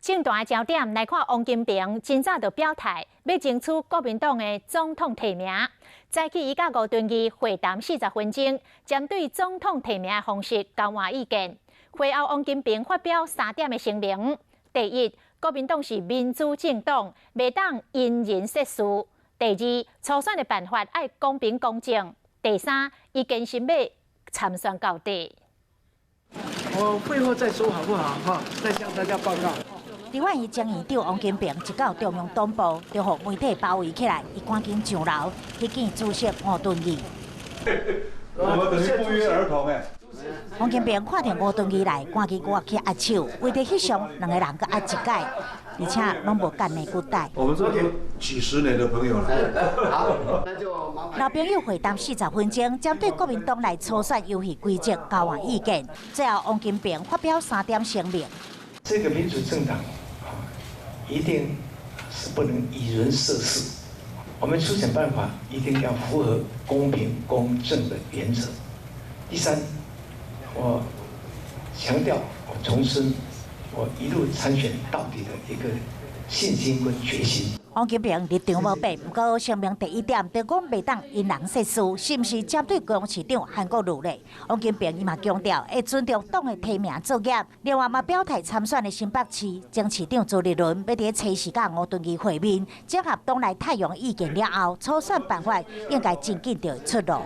政壇的焦點來看，王金平真早就表態欲爭取國民黨的總統提名。早起伊佮吳敦義會談40分鐘，針對總統提名的方式交換意見。會後，王金平發表三點的聲明：第一，國民黨是民主政黨，袂當因人設事；第二，初選的辦法愛公平公正；第三，伊堅心欲參選到底。我會後再說好不好？哈，再向大家報告。立法院前院長王金平一到中央黨部，就予媒體包圍起來，伊趕緊上樓去見主席吳敦義。我們等於不約而同誒。王金平看著吳敦義來，趕緊過去握手，為著翕相，兩个人閣握一擺，而且攏無牽的骨帶。我們這都幾十年的朋友了。好，那就老朋友會談40分鐘，針對國民黨內初選遊戲規則交換意見。最後，王金平發表三點聲明。這個民主政黨一定是不能以人設事。我們初選辦法一定要符合公平公正的原則。第三，我強調，我重申，我一路參選到底的一個信心跟決心。王金平立場無變，毋過聲明第一點，就講袂當因人設事，是毋是針對高雄市長韓國瑜咧？王金平伊嘛強調，會尊重黨的提名作業。另外嘛表態參選的新北市前市長朱立倫，欲佇初四佮吳敦義會面，整合黨內太陽意見了後，初選辦法應該真緊就會出爐。